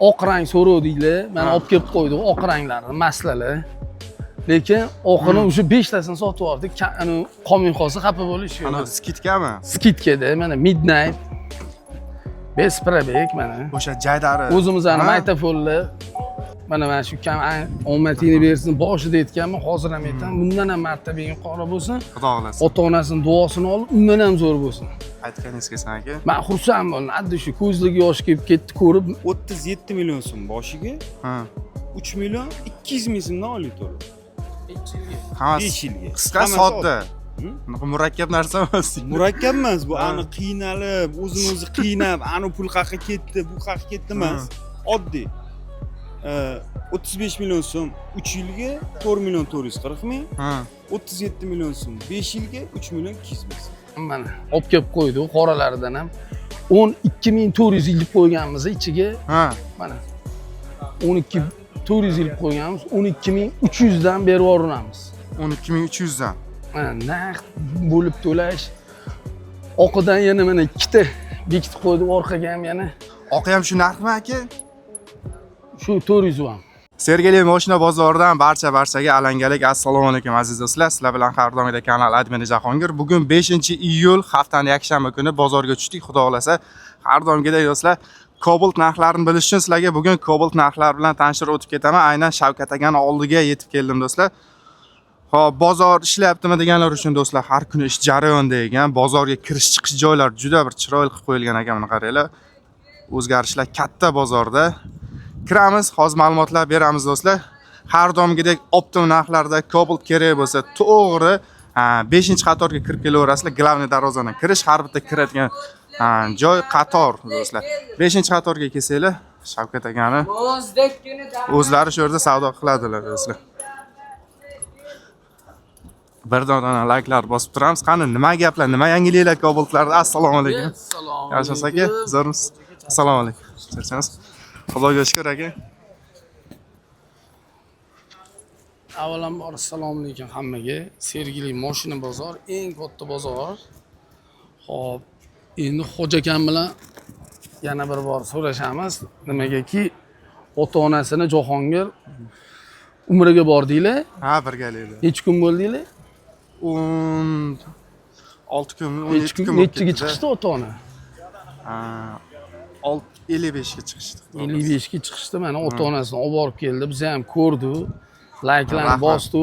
Oq rang so'rovdinglar, mana olib kelib qo'ydik oq ranglarni, maslalar. Lekin oqini o'sha 5 tasini sotib yubordik. Ani qolmay qolsa xafa bo'lish yo'q. Ana скидка mi? Скидка da mana Midnight. Без пробег mana. O'sha jaydari. O'zimizni Ha? magnitofonlar. Mana shu ukam omadingni bersin. Boshida aytganman, hozir ham aytaman. Bundan ham martaba yuqori bo'lsin. Xudo xohlasa. Ota-onasini duosini olib, undan ham zo'r bo'lsin. Aytganingiz kelsin aka. Men xursand bo'ldim. Addi shu ko'zligi yosh kelib ketdi ko'rib. 37 million so'm boshiga, Ha. 3 million 200 ming so'mdan oylik to'lov. Hammasi 5 yilga. qisqa, Hammasi sodda. Hı? Bunaqa murakkab narsa emas. Murakkab emas bu, Ha. ani qiynalib, o'zini o'zi qiynab, ani pul qayerga ketdi, bu qayerga ketdi emas. Oddiy. 35 million so'm 3 yilga 4 million 440 ming, Ha. 37 million so'm 5 yilga 3 million 200 ming so'm. Mana olib kelib qo'ydik qoralaridan ham. 12 400 ilib qo'yganmiz ichiga. Ha. Mana 12 400 ilib qo'yganmiz. 12 300 dan berib yuboramiz. 12 300 dan. Mana naqd bo'lib to'lash. Oqidan yana mana ikkita bekitib qo'ydik orqaga ham yana. Oqi ham shu narxmi aka? Shu 400 ham. Sergeli moshina bozoridan barcha-barchaga alangalik assalomu alaykum aziz do'stlar. Sizlar bilan har doimgidek kanal admini Jahongir. Bugun 5-iyul, haftaning yakshanba kuni bozorga tushdik. Xudo xolasa, har doimgidek do'stlar, Cobalt narxlarini bilish uchun sizlarga bugun Cobalt narxlari bilan tanishtirib o'tib ketaman. Aynan Shavkat akani oldiga yetib keldim do'stlar. Xo'p, bozor ishlayaptimi deganlar uchun do'stlar, har kuni ish jarayonida ekan. Bozorga kirish chiqish joylari juda bir chiroyli qilib qo'yilgan ekan, buni qaranglar. O'zgarishlar katta bozorda. Kiramiz, hozir ma'lumotlar beramiz do'stlar. Har doimgidek оптом narxlarda Cobalt kerak bo'lsa, to'g'ri 5-qatorga kirib kelaverasizlar. Главный darvozadan kirish, har bitta kiradigan joy qator do'stlar. 5-qatorga kelsanglar, Shavkat akani o'zlari shu yerda savdo qiladilar do'stlar. Bir dona layklar bosib turamiz. Qani, nima gaplar, nima yangiliklar Cobaltlarda? Assalomu alaykum. Assalomu Yaxshimisiz aka? Zo'rmisiz? Assalomu alaykum. Charchamaysiz? Xudoga shukur aka. Avvalambor assalomu alaykum hammaga. Sergeli moshina bozor eng katta bozor. Xo'p, endi Xo'ja akam bilan yana bir bor so'rashamiz. Nimagaki ota-onasini Jahongir umraga bordinglar. Ha, birgalikda. Necha kun bo'ldinglar? 16 kun, Necha 17 kun, kun bo'lib nechiga ketdi. chiqishdi ota-ona? Ha, 55 ga chiqishdi. 55 ga chiqishdi. Mana ota-onasini olib borib keldi. Biz ham ko'rdik. Layklarni Rahmat. bosdi,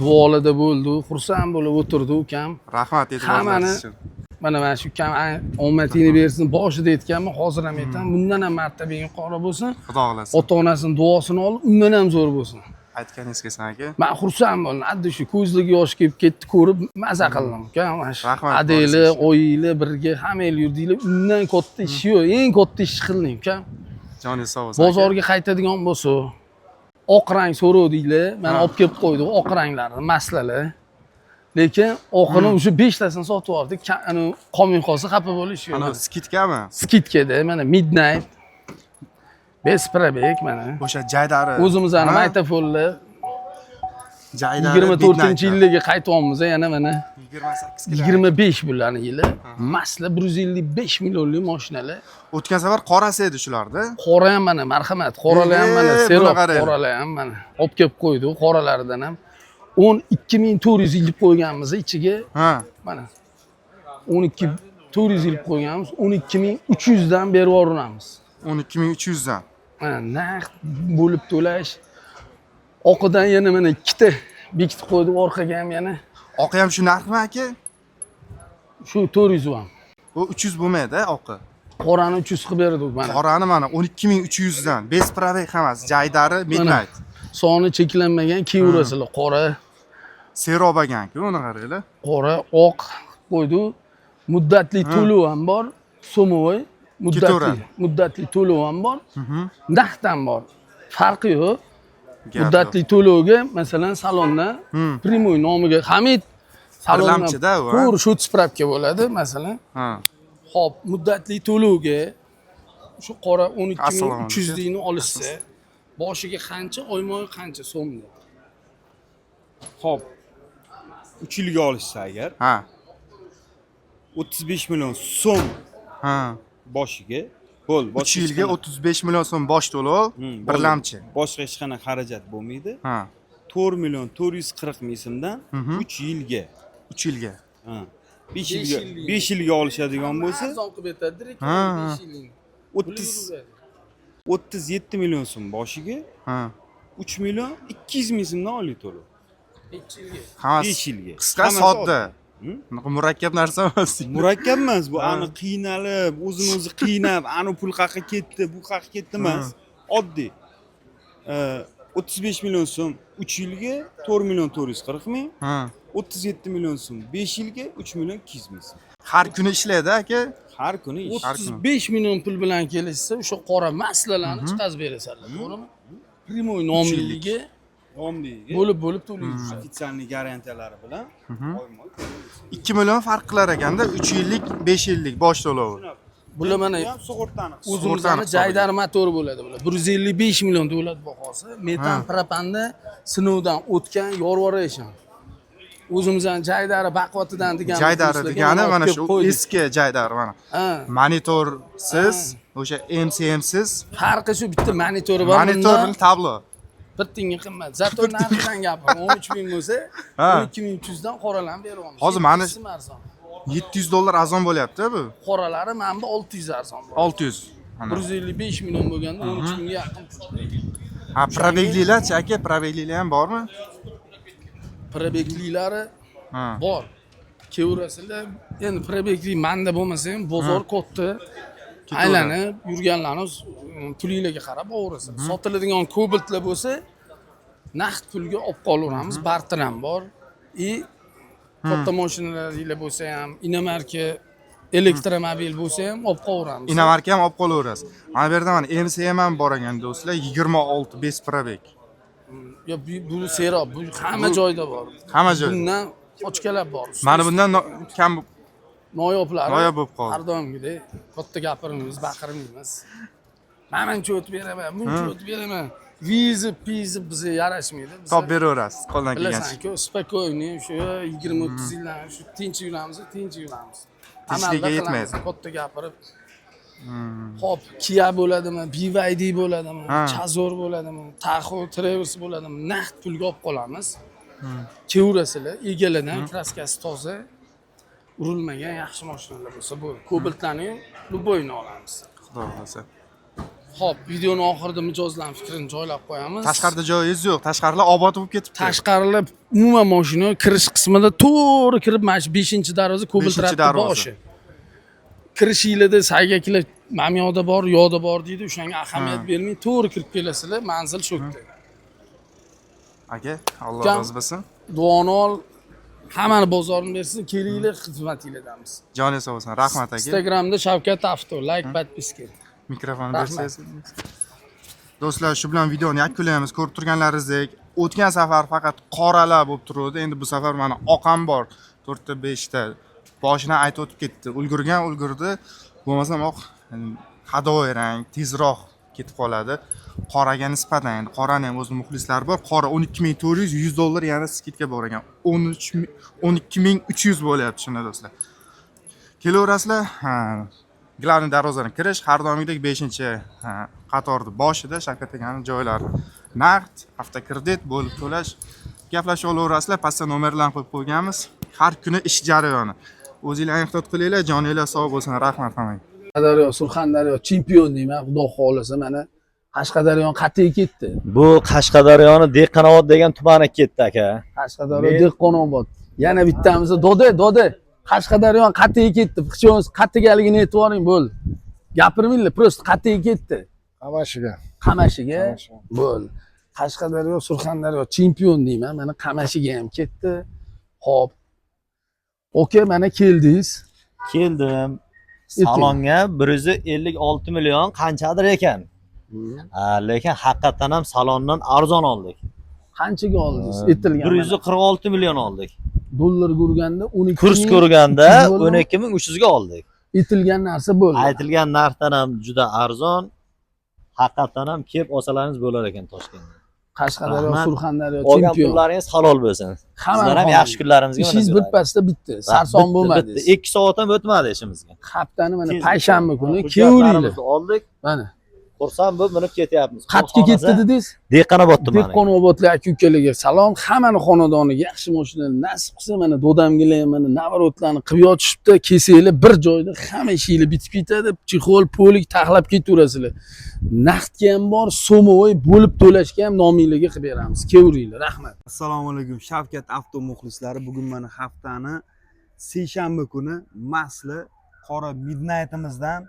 duolarda bo'ldi, xursand bo'lib o'tirdi ukam. Rahmat Hammani e'tiboringiz uchun. Mana shu ukam omadingni bersin. Boshida aytganman, hozir ham aytaman. Bundan ham martaba yuqori bo'lsin. Xudo xolasa. Ota-onasini duosini olib, undan ham zo'r bo'lsin. Aytganingiz kelsin aka. Men xursand bo'ldim. Addi shu ko'zligi yosh kelib ketdi ko'rib, maza qildim ukam. Mana shu Rahmat, adanglar, boringiz. oyinglar birga hammanglar yurdinglar. Undan katta ish yo'q. Eng katta ish qilding ukam. Joningiz sog' bo'lsin. aka. Bozorga qaytadigan bo'lsa, oq rang so'rovdinglar, mana Ha. olib kelib qo'ydik oq ranglarni, maslalar. Lekin oqini o'sha 5 tasini sotib yubordik. Ani qolmay qolsa xafa bo'lish yo'q. Ana скидка mi? Скидка da mana Midnight. Без пробег mana. O'sha jaydari. O'zimizni Ha? magnitofonlar Jaydari 24-yilga qaytyapmiz yana mana. 28 kilo. 25 bularni yili. Masla 155 millionlik mashinalar. O'tgan safar qorasi edi shularda. Qora ham mana, marhamat. Qoralar ham mana, Buni serob qarang. qoralar ham mana. Olib kelib qo'ydik qoralaridan ham. 12 400 ilib qo'yganmiz ichiga. Ha. Mana 12 400 ilib qo'yganmiz. 12 300 dan berib yuboramiz. 12 300 dan. Mana naqd bo'lib to'lash. Oqidan yana mana ikkita bekitib qo'ydik orqaga ham yana. Oqi ham shu narxmi aka? Shu 400 ham. Bu 300 bo'lmaydi oqi. Qorani 300 qilib berdik mana. Qorani mana 12 300 dan. Без пробег hammasi. Jaydari Midnight. Soni cheklanmagan kelaverasizlar. Qora, Serob ekan-ku, uni qaranglar. Qora, oq qo'ydik. Muddatli to'lov ham bor. So'movой muddatli Ketaveradi. Muddatli to'lov ham bor. Naqd ham bor. Farqi yo'q. Gap Muddatli to'lovga masalan salondan прямой nomiga Hamid salondan Birlamchida u, ha? to'g'ri shu справка bo'ladi masalan. Ha. Xo'p, muddatli to'lovga shu qora Assalomu alaykum. 12 300 likni olishsa, boshiga qancha, oyma-oy qancha so'mda? Xo'p. 3 yilga olishsa agar Ha. 35 million so'm Ha. boshiga. Bo'ldi. 3 Boshqa hech yilga qanaqa- 35 million so'm bosh to'lov, Bo'ldi. birlamchi. Boshqa hech qanaqa xarajat bo'lmaydi. Ha, 4 million 440 ming so'mdan 3 yilga. 3 yilga. Ha. 5 Besh yilga yillik. 5 yilga olishadigan bo'lsa Arzon qilib beradi, Ha, ha. 5 yillik. 30 37 million so'm boshiga Ha. 3 million 200 ming so'mdan oylik to'lov. 5 yilga. Hammasi 5 yilga. qisqa, Hammasi sodda. oddiy. Bunaqa murakkab narsa emas. Murakkab emas bu, Ha. ani qiynalib, o'zini o'zi qiynab, ani pul qayerga ketdi, bu qayerga ketdi emas. Oddiy. 35 million so'm 3 yilga 4 million 440 ming, Ha. 37 million so'm 5 yilga 3 million 200 ming so'm. Har kuni ishlaydi aka. Har kuni ish. Har kuni. 35 million pul bilan kelishsa, o'sha qora maslalarni chiqazib berasanlar, to'g'rimi? Primoy nomligi Nomligiga bo'lib-bo'lib to'laydi. официальный garantiyalari bilan oyma-oy 2 million farq qilar ekanda 3 yillik, 5 yillik bosh to'lovi. Bular mana Bu ham sug'urtani hisobi. o'zimizni Sug'urtani jaydar motori bo'ladi bular. 155 million davlat bahosi. Metan propanda sinovdan o'tgan yorvorasham. O'zimizni jaydari baquvvatidan degan Jaydari muxlislarga degani mana mana olib shu kelib qo'ydik. eski jaydari mana. Ha. Monitorsiz, o'sha MCMsiz, Farqi shu bitta monitori bor. monitor Bunda bilan tablo. bir tinga qimmat. Zato narxidan gapiraman. 13 ming bo'lsa, Ha. 12300 dan qoralarni beryapmiz. Hozir mana- Yettisi arzon. 700 dollar arzon bo'lyapti bu. Qoralari mana bu 600 arzon bo'ladi. 600. Mana. 155 million bo'lganda 13 mingga yaqin pul. Ha, probeglilarchi aka, probeglilar ham bormi? Probeklilari Ha. bor. Kelaverasizlar. Endi probekli manda bo'lmasa ham bozor katta. Aylanib yurganlarni pulinglarga qarab olaverasizlar. Sotiladigan kobaltlar bo'lsa, naqd pulga olib qolaveramiz. Barter ham bor. И katta mashinalaringlar bo'lsa ham, inomarka, elektromobil bo'lsa ham olib qolaveramiz. Inomarka ham olib qolaverasiz. Mana bu yerda mana MCM ham bor ekan do'stlar, 26 bez probeg. Yo, bu serob, bu hamma joyda bor. Hamma joyda. Bundan ochkalab bor. Mana bundan kam noyoblari Noyob bo'lib qoldi. Har doimgidek katta gapirmaymiz, baqirmaymiz. Mana buncha o'tib beraman, buncha o'tib beraman. Viza, piza bizga yarashmaydi. Biza top beraverasiz qo'ldan kelgancha. Bilasan-ku, спокойный shu 20-30 yildan shu tinch yuramiz, tinch yuramiz. Tinchlikka Amalda yetmaydi. qilamiz, katta gapirib. Hop, Kia bo'ladimi, BYD bo'ladimi, Chazor bo'ladimi, Tahoe Traverse bo'ladimi, naqd pulga olib qolamiz. Kelaverasizlar, egalardan kraskasi toza, urilmagan yaxshi mashinalar bo'lsa bo'ldi. Kobaltlarni ham любойni olamiz. Xudo xohlasa. Hop, videoni oxirida mijozlarning fikrini joylab qo'yamiz. Tashqarida joyingiz yo'q. Tashqarilar obod bo'lib ketibdi. Tashqarilar umuman mashina kirish qismida to'g'ri kirib mana shu 5-darvoza Kobalt Beshinchi trapni darvoza. boshi. Kirishinglarda saygaklar mana bu yoqda bor, yoqda bor deydi, o'shanga ahamiyat bermay to'g'ri kirib kelasizlar, manzil shu yerda. Aka, Alloh Ukam. rozi bo'lsin. Duoni ol, hammani bozorini bersin, kelinglar xizmatinglardamiz. Joningiz sog' bo'lsin. Rahmat aka. Instagramda Shavkat Avto, like, подписка. Mikrofonni Rahmat. bersangiz. Do'stlar, shu bilan videoni yakunlaymiz. Ko'rib turganlaringizdek, o'tgan safar faqat qoralar bo'lib turuvdi. Endi bu safar mana oq ham bor. 4 ta, 5 ta. Boshidan aytib o'tib ketdi. Ulgurgan ulgurdi. Bo'lmasam oq hadovoy rang tezroq ketib qoladi. Qoraga nisbatan endi qorani ham o'zini muxlislari bor. Qora 12400 100 dollar yana skidka bor ekan. 13 12300 bo'lyapti shunda do'stlar. Kelaverasizlar, ha, главный darvozadan kirish har doimgidek 5 qatorni boshida Shavkat akani joylari. Naqd, avtokredit bo'lib to'lash, gaplashib olaverasizlar. Pastda nomerlarni qo'yib qo'yganmiz. Har kuni ish jarayoni. O'zinglar ehtiyot qilinglar, joninglar sog' bo'lsin. Rahmat hammaga. Qashqadaryo, Surxondaryo chempion deyman, xudo xohlasa mana Qashqadaryo qat'iy ketdi. Bu Qashqadaryoni Dehqonobod degan tumani ketdi aka. Qashqadaryo Dehqonobod. Yana bittamiz dode, dode. Qashqadaryo qat'iy ketdi. Pichongiz qat'igaligini aytib yuboring, bo'ldi. Gapirmanglar, просто qat'iy ketdi. Qamashiga. Qamashiga Qamashiga. bo'ldi. Qashqadaryo, Surxondaryo chempion deyman. Mana Qamashiga ham ketdi. Xo'p. Oka, mana keldingiz. Keldim. Salonga 156 million qanchadir ekan. Ha, lekin haqiqatdan ham salondan arzon oldik. Qanchaga oldingiz? Aytilgan. 146 million oldik. Dollarga urganda 12 Kurs ko'rganda 300 bo'ldi. 12300 ga oldik. Aytilgan narsa bo'ldi. Aytilgan narxdan ham juda arzon. Haqiqatdan ham kelib olsalaringiz bo'lar ekan Toshkentda. Qashqadaryo, Rahmat. Surxondaryo Olgan chempion. pullaringiz halol bo'lsin. Hammani Sizlar ham yaxshi kunlarimizga mana Ishingiz bir jo'raydi. pasda bitdi. Sarson bo'lmadingiz. Bitti. 2 soat ham o'tmadi ishimizga. Haftani mana Tez payshanba bitdi. kuni kevuringlar. Hujjatlarimizni oldik. Mana Xursand bo'lib minib ketyapmiz. qatga ketdi dedingiz? Dehqonobod tumani. Dehqonobodlik aka ukalarga salom. Hammani xonadoniga yaxshi mashina nasib qilsa, mana dodamgilar ham mana navarotlarni qilib yotishibdi. Kelsanglar bir joyda hamma ishinglar bitib ketadi. Chexol, polik taxlab ketaverasizlar. Naqdga ham bor, so'movoy bo'lib to'lashga ham nominglarga qilib beramiz. Kevuringlar, rahmat. Assalomu alaykum Shavkat avto muxlislari. Bugun mana haftani seshanba kuni Masli qora Midnight'imizdan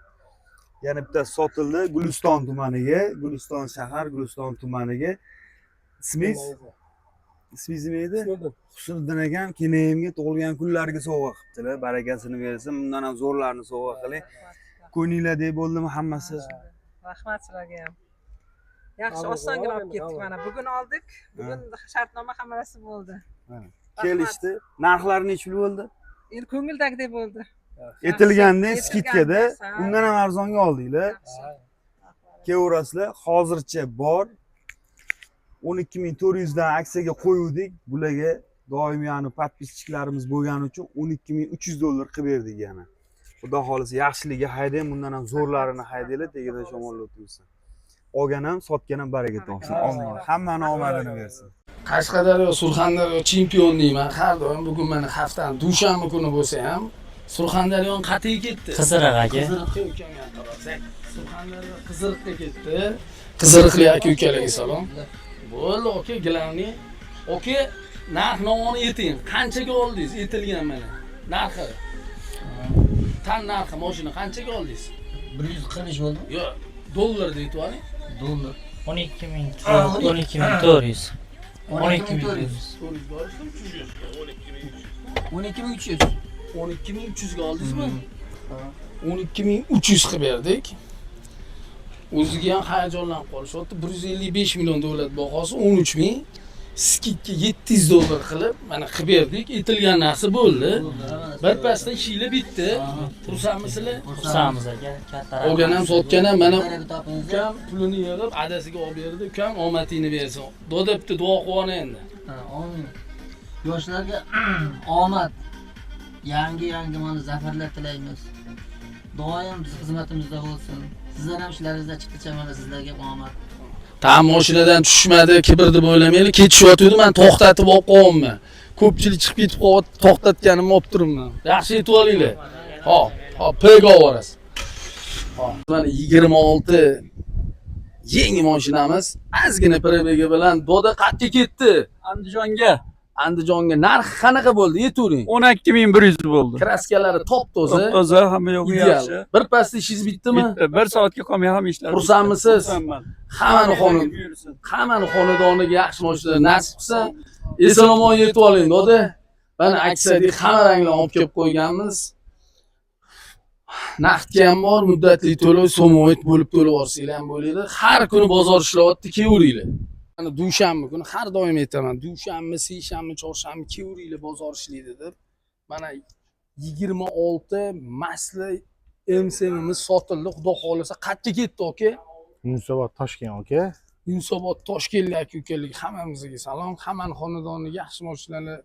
yana bitta sotildi Guliston tumaniga, Guliston shahar, Guliston tumaniga. Ismingiz? Ismingiz nima edi? Husniddin akam kenayimga tug'ilgan kunlariga sovg'a qilibdilar. Barakasini bersin. Bundan ham zo'rlarini sovg'a qiling. Ko'ngillardek bo'ldimi hammasi? Rahmat sizlarga ham. Yaxshi, osongina olib ketdik mana. Bugun oldik. Bugun shartnoma hammasi bo'ldi. Kelishdi. Narxlari necha pul bo'ldi? Endi ko'ngildagidek bo'ldi. Aytilganda Aytilganda, скидка da ha. undan ham arzonga oldinglar. Yaxshi. Kelaverasizlar, hozircha bor. 12 400 dan aksiyaga qo'yuvdik. Bularga doim yani подписчик larimiz bo'lgani uchun 12 300 dollar qilib berdik yana. Xudo xohlasa yaxshiligiga haydang, bundan ham zo'rlarini haydanglar, tagidan shamol o'tsin. Olgan ham, sotgan ham baraka topsin. Alloh hammani omadini bersin. Qashqadaryo, Surxondaryo chempion deyman har doim. Bugun mana haftani dushanba kuni bo'lsa ham Surxondaryo qatiga ketdi. Qiziriq aka. Qiziriqqa ukam yaqin. Surxondaryo Qiziriqqa ketdi. Qiziriqli aka ukalarga salom. Bo'ldi, aka, gilamni. Aka, narx navoni ayting. Qanchaga oldingiz? Aytilgan mana. Narxi. Tan narxi mashina qanchaga oldingiz? 145 bo'ldi. Yo'q, dollarda aytib oling. Dollar. 12 ming 12 ming 400. 12 ming 400. 400 borishmi? 300. 12 300. 12 300 ga oldingizmi? 12 300 qilib berdik. O'ziga ham hayajonlanib qolishyapti. 155 million davlat bahosi 13 ming. Скидка 700 dollar qilib, mana qilib berdik. Aytilgan narsa bo'ldi. Bir pasda ishinglar bitdi. Xursandmisizlar? Xursandmiz aka. Katta rahmat. Olgan ham, sotgan ham mana ukam pulini yig'ib adasiga olib berdi. Ukam omadingni bersin. Doda bitta duo qilib endi. Ha, omin. Yoshlarga omad, yangi yangi mana zafarlar tilaymiz. Doim biz xizmatimizda bo'lsin. Sizlar ham ishlaringizda chiqicha mana sizlarga omad. Tam mashinadan tushmadi, kibr deb o'ylamaylik. Ketishyotgandi, man to'xtatib olib qolyapman. Ko'pchilik chiqib ketib qolyapti, to'xtatganimni olib turibman. Yaxshi yetib olinglar. Hop, hop, Pga olib borasiz. Hop, mana 26 yangi mashinamiz ozgina пробег i bilan doda qayerga ketdi? Andijonga. Andijonga narxi qanaqa bo'ldi? Yetavering. 12 100 bo'ldi. Краска lari top toza. Toza, hamma yo'g'i Ideal. yaxshi. Bir pasda ishingiz bitdimi? Bitti. Bir soatga qolmay hamma ishlar. bitdi. Xursandmisiz? Xursandman. Hammani xona Buyursin. hammani xonadoniga yaxshi mashina nasib qilsa, eson omon yetib oling doda. Mana aksiyadagi hamma ranglarni olib kelib qo'yganmiz. Naqdga ham bor, muddatli to'lov, so'movoy bo'lib to'lab olsanglar ham bo'ladi. Har kuni bozor ishlayapti, kelaveringlar. Mana dushanba kuni har doim aytaman, dushanba, seshanba, chorshanba kelaveringlar, bozor ishlaydi deb. Mana 26 masli MCMimiz sotildi. Xudo xohlasa qayerga ketdi aka? Yunusobod, Toshkent aka. Yunusobod, Toshkentlik aka ukalar hammamizga salom. Hammani xonadoniga yaxshi mashinalar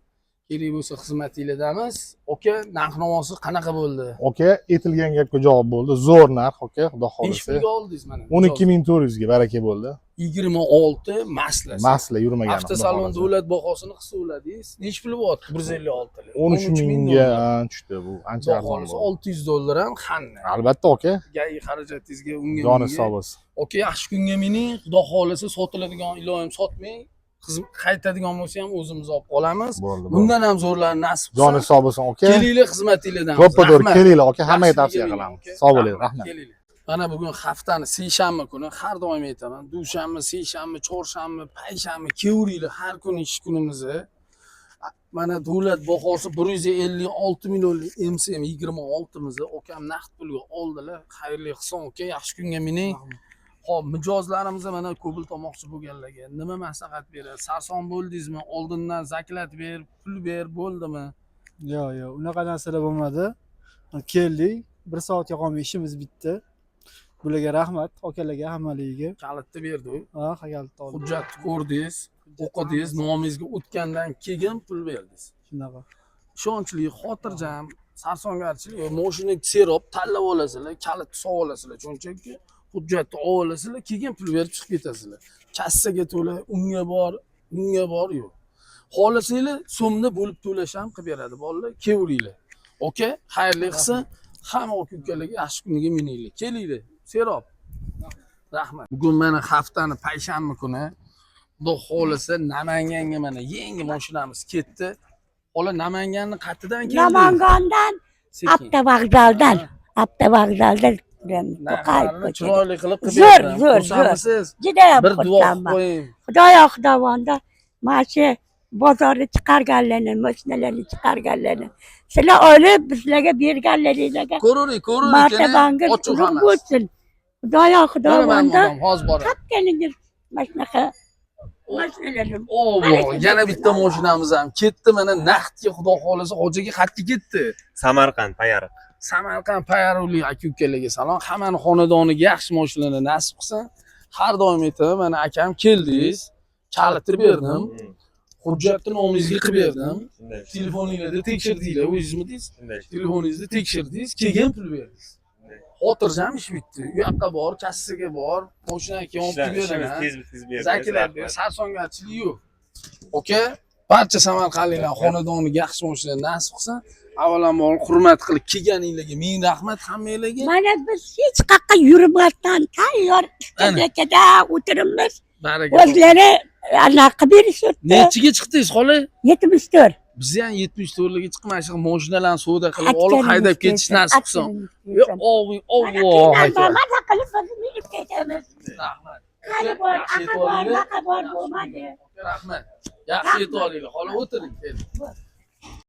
kerak bo'lsa xizmatinglardamiz. Aka, narx navosi qanaqa bo'ldi? Aka, aytilgan gapga javob bo'ldi. Zo'r narx aka, xudo Nechi xohlasa. pulga oldingiz mana? 12 400 ga baraka bo'ldi. 26 masla. Masla yurmagan. Avtosalon davlat bahosini hisobladingiz. Nechi pul bo'lyapti? 156 lik. 13 mingga tushdi bu. Ancha Xudo arzon xohlasa bo'ldi. 600 dollar ham xanna. Albatta aka, GAI xarajatingizga unga joni bunga. sog' bo'lsin. Aka, yaxshi kunga mining. Xudo xohlasa sotiladigan iloyim sotmang. Xizmat qaytadigan bo'lsa ham o'zimiz olib qolamiz. Bo'ldi. bo'ldi. Bundan ham zo'rlarni nasib qilsa. Joni sog' bo'lsin aka. Kelinglar, xizmatinglardan. To'ppa to'g'ri kelinglar aka, hammaga tavsiya qilamiz. Sog' bo'ling, rahmat. Kelinglar. Mana bugun haftani seshanba kuni har doim aytaman. Dushanba, seshanba, chorshanba, payshanba kelaveringlar, har kuni ish kunimizni. Mana davlat bahosi 156 millionlik MCM 26mizni okam naqd pulga oldilar. Xayrli qilsin aka, yaxshi kunga mining. Xo'p, mijozlarimizga mana Cobalt olmoqchi bo'lganlarga nima maslahat berasiz? Sarson bo'ldingizmi? Oldindan заклад ber, pul ber, bo'ldimi? Yo'q, yo'q, unaqa narsalar bo'lmadi. Keldik, bir soatga qolmay ishimiz bitdi. Bularga rahmat, akalarga hammaligiga. Kalitni berdi. Ha, kalitni oldik. Hujjatni ko'rdingiz, o'qidingiz, nomingizga o'tgandan keyin pul berdingiz. Shunaqa. Ishonchli, xotirjam, sarsongarchilik yo'q. Moshina serob tanlab olasizlar, kalitni solib olasizlar cho'nchakka, hujjatni olib olasizlar, keyin pul berib chiqib ketasizlar. Kassaga to'la, unga bor, unga bor yo'q. Xohlasanglar so'mni bo'lib to'lash ham qilib beradi bolalar, kelaveringlar. Aka, xayrli qilsin. Hamma aka ukalarga yaxshi kuniga mininglar. Kelinglar, serob. Rahmat. Bugun mana haftani payshanba kuni. Xudo xohlasa Namanganga mana yangi mashinamiz ketdi. Xola, Namanganni qayerdan keldingiz? Namangandan. Sekin. Avtovokzaldan. Avtovokzaldan To'qayev Narxlarini ko'chada. chiroyli qilib qilib Zo'r, berdim. zo'r, zo'r. Xursandmisiz? Judayam Bir duo qilib xursandman. qo'ying. Xudoyo xudovonda mana shu bozorni chiqarganlarni, mashinalarni chiqarganlarni sizlar olib bizlarga berganlaringlarga Ko'ravering, ko'ravering. martabangiz Ochiq ulug' hammasi. bo'lsin. Xudoyo Mana man xudovonda odam hozir boraman. topganingiz mana shunaqa mashinalarni Obbo, yana bitta mashinamiz ham ketdi mana naqdga, xudo xohlasa hojiga qayerga ketdi? Samarqand, Payariq. Samarqand Payariqlik aka ukalarga salom. Hammani xonadoniga yaxshi mashinalar nasib qilsin. Har doim aytaman, mana akam keldingiz, kalitni berdim. Hujjatni nomingizga qilib berdim. Telefoningizda tekshirdinglar, o'zingizmidingiz? Telefoningizda tekshirdingiz, keyin pul berdingiz. Xotirjam ish bitdi. U yoqqa bor, kassaga bor, mashina keyin olib kelib Ishimiz beraman. tez tez berdi. Zakilar sarsongarchilik yo'q. Aka, barcha samarqandliklar xonadoniga yaxshi mashina nasib qilsin. Avvalambor hurmat qilib kelganinglarga ming rahmat hammanglarga. Mana biz hech qayerga yurmasdan tayyor iskalekada o'tiribmiz. Baraka. O'zlari anaqa qilib berishyapti. Nechiga chiqdingiz xola? 74. Biz ham 74 ga chiqib mana shu mashinalarni savdo qilib olib haydab ketish nasib qilsin. Yo, Aytganingiz Alloh aka. Maza qilib biz minib ketamiz. Rahmat. Qani bor, Yaxshi aqa bor, yetib olinglar. baqa bor bo'lmadi. Rahmat. Yaxshi yetib olinglar. Xola o'tiring.